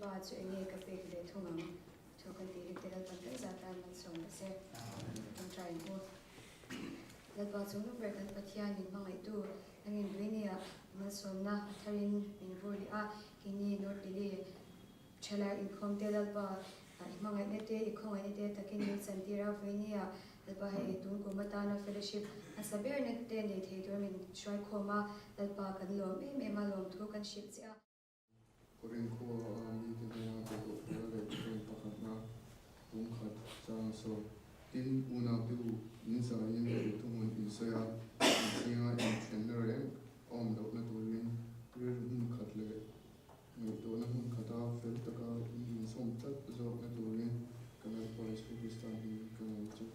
Lalpa chu enge ka pek ve thung ang? Thu kan tih rik te Lalpan kan zah tan malsawm ta se. Tawngtai ang u. Lalpa chung ber kan Pathian min hmangaihtu nangin Duinia malsawmna a tharin min vur leh a, keini North Delhi thalai inkhawmte Lalpa i hmangaihna te i khawngaihna te takin min chantir a, Vawinia Lalpa hei tun kum atana fellowship hmasa berna te nei thei tur min hruaikhawm a, Lalpa kan lawm em em a, lawmthu kan hrilh che a. Korin khua a mite hnena tirhkoh Paula leh Korin pakhatna bungkhat chang a sawi. Tin, unaute u, in zaiin thu thuhmun in sawi a, in zinga inthenna reng a awm lohna turin rilru hmun khat leh ngaihtuahna hmun khata fel taka in inzawm tlat zawkna turin ka Lalpa Isua Krista hmingin ka ngai chu.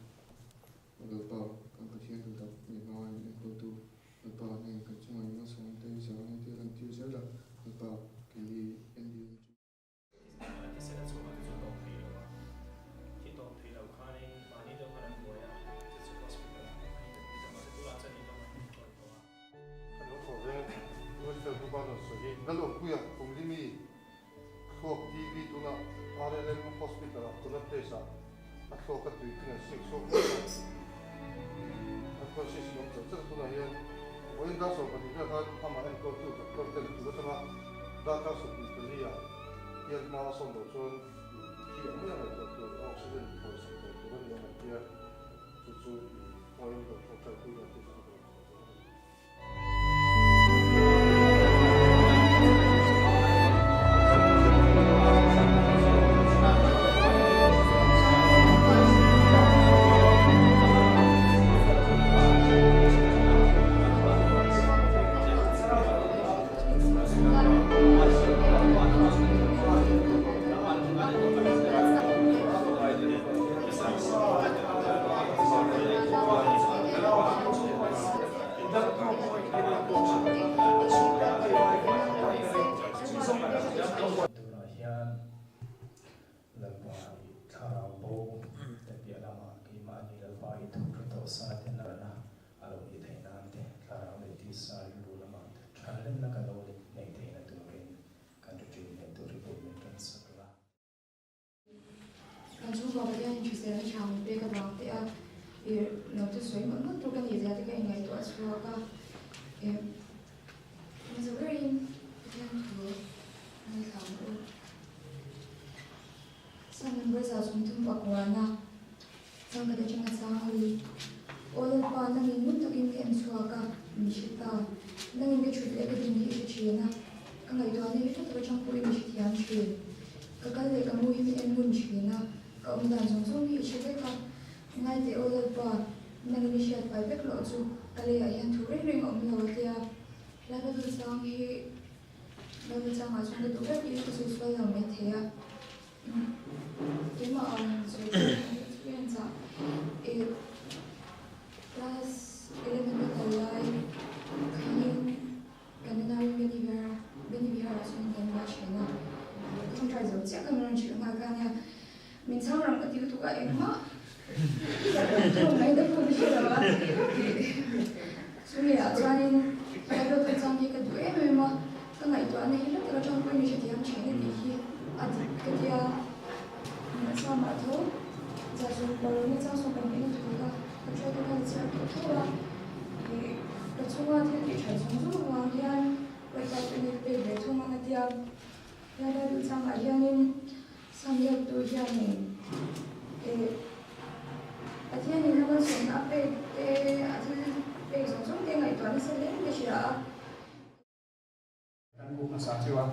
Lalpa, kan Pathian duh tak mi hmanga min enkawltu Lalpa hnen kan chungah in malsawm te i zahna te lan tir zel a, Lalpa, keini NDM chu. A thisen a chhungah te chu tawng thei lo a, thi tawng thei lo khanin mahni deuh khan an buai a, chu chu hospital ah an inpui ta mahse tunah chuan in lamah an inkawl tawh a. Kan lo thawh ve Welfare Group a rawn sawi hi Lalawmpuia Kumlimi thluak TV tunah RLM Hospital ah Connaught Place ah a thluak a tui tling an sik chhuak mek a, unconscious in awm char char tunah hian vawiin dar 12 vel khan amah enkawltu doctor ten tur atanga darkar 24 ah hian hma a sawn loh chuan thi ang mai a ngaihtuah tur a oxygen phawisak tawh tur a ni ang an ti a, chu chu khawiin lo tawngtai pui dan te chu ka lo thawh tur a ni. Tunah hian Lalpa i thlarau bo te piah lamah keimahni Lalpa i thukru tawh sa te narna a lo nih theih nan te, thlarau leh tisa rilru lamah te thanlenna kan lo neih theihna turin kan retreat leh tur hi bul min tan sak la. Kan chhungkua Pathian in hriselna tha min pek avang te a i lo chu sawi mawlh mawlh tur ka nih zia te ka inngaihtuah chhuak a, i hmasa berin Pathian thu ngaithla ang u. Psalm number 136 changkhat atanga chang ali. Aw Lalpa, nangin ngun takin ka en chhuak a, min hre ta. Nangin ka thut leh ka din hi i hre thin a, ka ngaihtuahna hi hre tak atang pawhin i hrethiam thin. Ka kal leh ka mu hi min en ngun thin a, ka awm dan zawng zawng hi i hre vek a. Ngai teh aw Lalpa, nangin i hriat fai vek loh chu ka leiah hian thu reng reng a awm lo a tia. Lalpa chungchang hi Lalpa changah chuan ka duh vek in ka sawi sual lo mai thei a. Keimah ang sawi chu experience ah i class 11 ka kal lai khanin kan unau in Benny Benny Vihar ah chuan kan va then a, ka tawngtai zo chiah ka min rawn hrilh nghal kha ania min chhang rang ka ti lutuk a engmah tawng mai te pawh ka hre lo a chumi ah chuanin Bible chungchang hi ka duh em em a. Ka ngaihtuahna hi hla taka tang pawhin i hrethiam thin a tih hi a dik ka tia. Mahsama tho 160 na 120 na thu kha ka try te khan a chhiar tawh tho a. Ih ka chunga thil tih that zawng zawng avang hian pawisa chu ni ka pek ve thung ang a tia. Lai Bible changah hianin Samuel tu hianin ih Pathianin a malsawmna a pek te a thil pek zawng zawng te ngaihtuah nasa hle in ka hria a. Kan bu hmasa cheu a,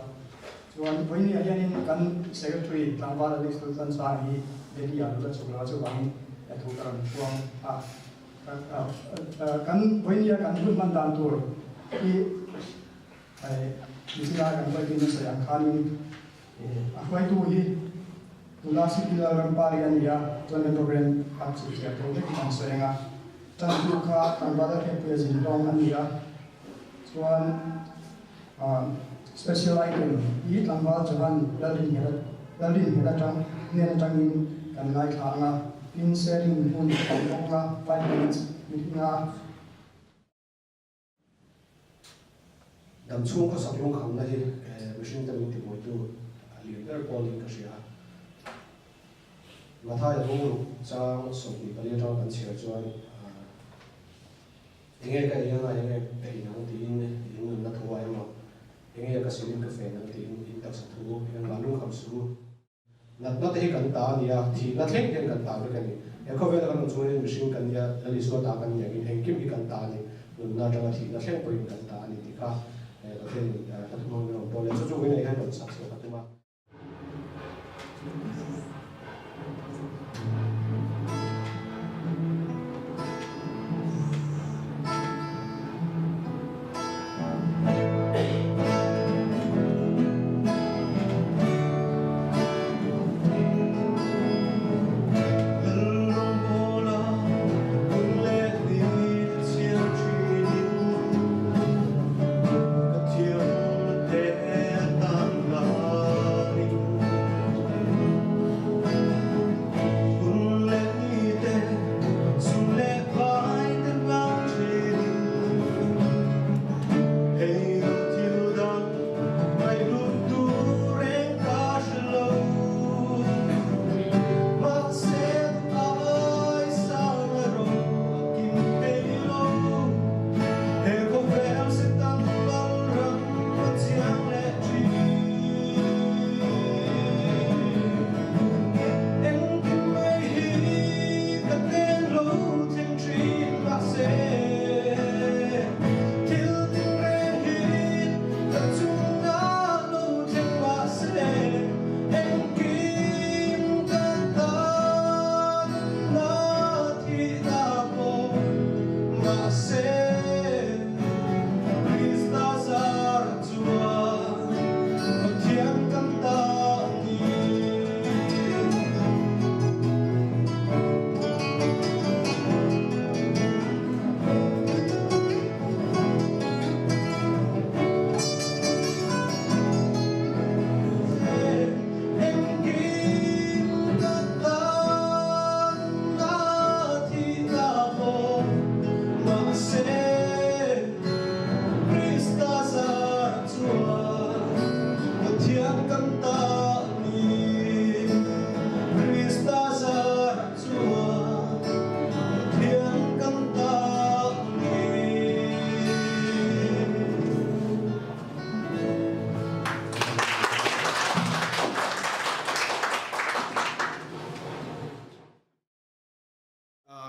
chuan vawinia hianin kan Secretary tlangval Alex Laltlansa hi Delhi ah lo la chhuk lo a, chuvangin thu ka rawn puang a. Kan vawinia kan hun hman dan tur hi Michina kan hruaitu in a sawi ang khanin a hruaitu hi tuna City Lalrampari a ni a, chuan kan program a chhipchhiah tho vek kan sawi ang a, tantu kha tlangval Lalhriatpuia zinhlawng a ni a. Chuan special item hi tlangval Johan Lalrinnghet atang hnen atangin kan ngaithla ang a, tin sharing hun kan awk ang a, 5 minutes meeting a. Dam chhung khawsak lungkhamna hi mihring te min tibuaitu a lian. bil ber pawh niin ka hria. Mathaia bungruk chang 24 atanga kan chhiar chuan Enge ka ei anga enge ka in ang tiin in nunna thu a emaw, enge ka silin ka fen ang tiin in taksa thu engmah lungkham suh u. Natna te hi kan ta a ni a, thihna thleng hian kan ta vek a ni. He khawvela kan awm chungin mihring kan nia, Lal Isua ta kan ni angin engkim hi kan ta a ni. Nunna atanga thihna thleng pawhin kan ta a ni tih kha Pathianin hla thum hmangin a rawn pawl leh chu chu vawiin hian rawn sak chhuak a tum a.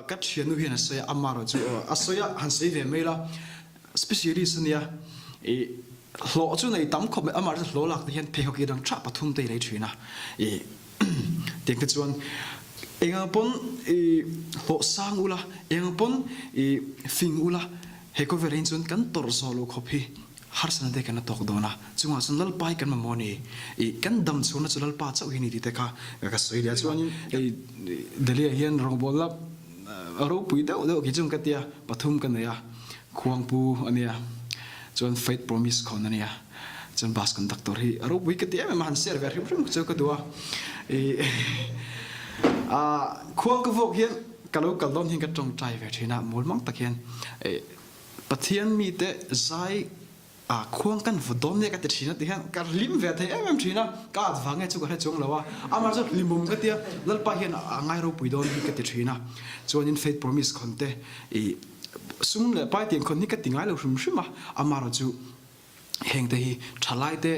Ka thiannu hian a sawi a, amarawh chu a sawi a, han sawi ve mai la, specialist a nia, ih hlawh chu nei tam khawp mai, amarawh chu hlawh lak te hian pheikhawk i dang tha pathum te i lei thin a, ih tiang te chuan eng ang pawn ih hlawh sang ula, eng ang pawn ih fing ula, he khawvel ah hian chuan kan tawrh zawh loh khawp hi Harsatna te kan la tawk dawn a, chungah chuan Lalpa hi kan mamawh a ni. Ih, kan dam chhungna chu Lalpa chauh hi a ni tih te kha ka sawi leh a. Chuanin hei Delhi-ah hian rawngbawl la ropui deuh deuh khi chung ka tia, pathum ka nei a, Khuangpu a nia, chuan Faith Promise khawn a nia, chuan bus conductor hi a ropui ka ti em em a, han share ve hrim hrim chu ka duh a. Ih, ah, Khuang ka vuak hian ka lo kal dawn hian ka tawngtai ve thin a, mawl mang tak hian ih, Pathian mite zai ah khuang kan vaw dawn nia ka ti thin a ti hian ka hlim ve thei em em thin a, ka at vang nge chu ka hre chuang lo a, amah chu hlimawm ka tia Lalpa hian a ngai ropui dawn hi ka ti thin a, chuanin faith promise khawn te ih sum leh pai tiang khawn hi ka ti ngai lo hrim hrim a, amaherawh chu Heng te hi thalai te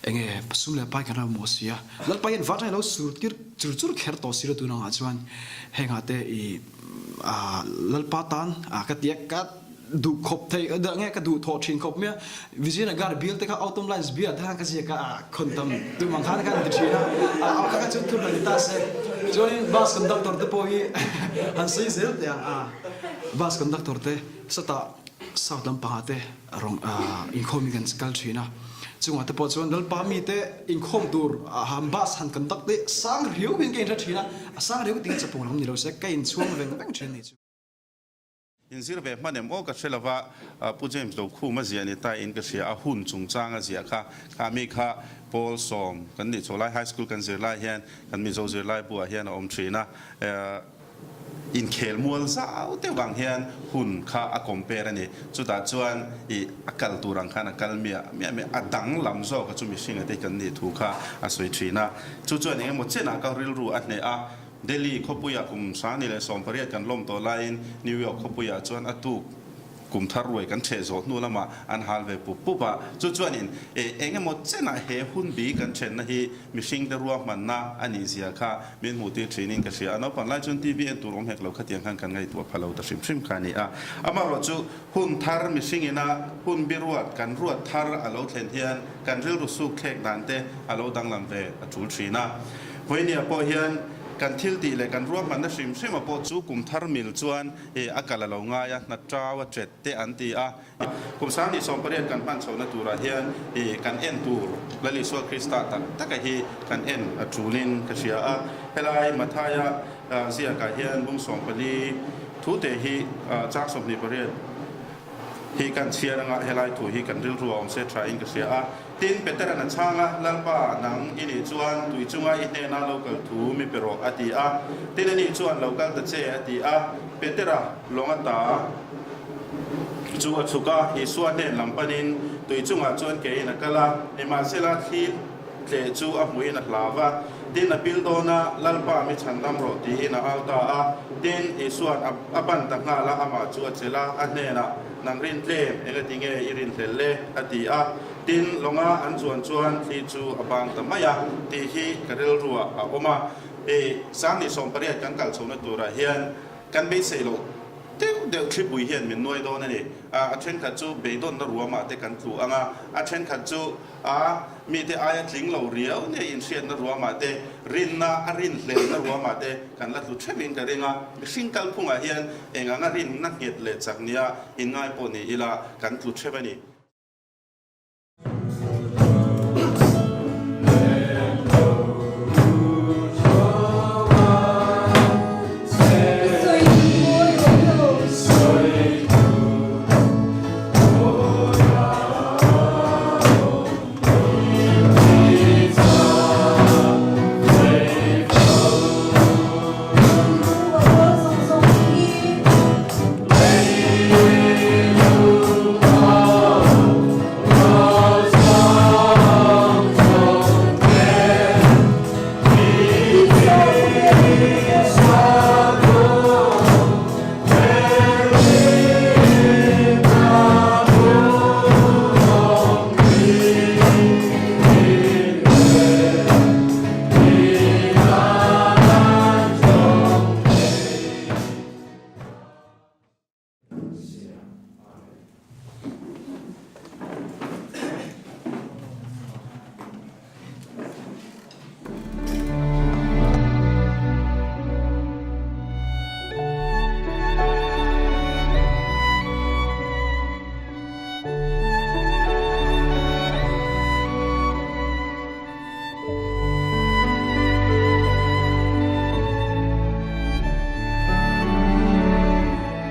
enge sum leh pai kan ram maw si a, Lalpa hian vata hi lo sur tir chur chur kher tawh si lo tun angah chuan hengah te i Lalpa tan ka tia ka duh khawp thei nge ka duh thawh thin khawp mai a, Vijayanagar bial te kha Autumn Lines bial te khan ka ziak a khawn tam tum ang khan khan ti thin a, a kha kha chu thurhna ni ta se chuanin bus conductor te pawh hi han sawi zel teh ang bus conductor te satah South lampangah te Rawng inkhawm in kan kal thin a, chungah te pawh chuan Lalpa mite inkhawm tur han bus han kan tak te sang riau hian ka inhre thin a, a sang riau ting a chapawng lam ni lo se ka inchhuang veng veng thin a ni chu. Inzir ve hman em aw ka hre lova, Pu James Dokhum a ziah ni ta in ka hria, a hun chungchang a ziah kha, kha mi kha Pawl sawm kan nih chho lai High School kan zir lai hian kan Mizo zirlai buah hian a awm thin a. Inkhel mual zau deuh ang hian hun kha a compare a ni. Chutah chuan i a kal tur ang khan a kal miah miah miah a danglam zawk a chu mihringa te kan nih thu kha a sawi thin a. Chu chuan eng emaw chenah ka rilru a hneh a, Delhi khawpuiah kum 2018 kan lawm tawh laiin New York khawpuiah chuan a tuk Kum thar ruai kan ṭheh zawh hnu lamah an hal ve pup pup a, chu chuanin e eng emaw chenah he hun bi kan ṭhenna hi mihringte ruahmanna a nih zia kha min hmuh tir ṭhinin ka hria a, naupang lai chuan TV en tur awm hek lo khatiang khan kan ngaihtuah pha lo ta hrim hrim kha a ni a. Amaherawh chu hun thar mihringina hun bi ruat kan ruat thar a lo thlen hian kan rilru suk thlek dan te a lo danglam ve a ṭul ṭhin a. Vawinia pawh hian kan thil tih leh kan ruahmanna hrim hrima pawh chu kum thar mil chuan I a kal a lo ngai a, hna tau a ṭet te an ti a. Kum 2018 kan hman chhohna turah hian i kan en tur Lal Isua Krista tak taka hi kan en a ṭulin ka hria a. Helai Mathaia ziakah hian bung 14 thu te hi chang 28 hi kan chhiar anga helai thu hi kan rilru a awm se tha in ka hria a. Tin, Petera'n a chhang a, Lalpa, nang i nih chuan tui chunga i hnena lo kal thu mi pe rawh, a ti a. Tin, ani chuan, Lo kal ta che, a ti a. Petera lawng ata chu a chhuk a, Isua hnen lam panin tui chungah chuan keiin a kal a, nimahsela thli tleh chu a hmuhin a hlau va. Tin, a pil dawn a, Lalpa, mi chhandam rawh, tiin a au ta a. Tin, Isua'n a ban ta nghal a, amah chu a chelh a, a hnenah, Nang rin tlem, engati nge i rin hlel le? a ti a. Tin, lawnga an chuan chuan thli chu a bang ta mai a, tih hi ka rilruah a awm a. I 2018 kan kal chhohna turah hian kan beisei loh deuh deuh thlipui hian min nuai dawn a ni. A thenkhat chu beidawnna ruamah te kan tlu ang a, a thenkhat chu A mite aia tling lo riau nge inhriatna ruamah te, rinna a rinhlelna ruamah te kan la tlu theuhin ka ring a. Mihring kalphungah hian eng anga rinna nghet leh chak nia inngai pawh ni ila kan tlu theuh a ni.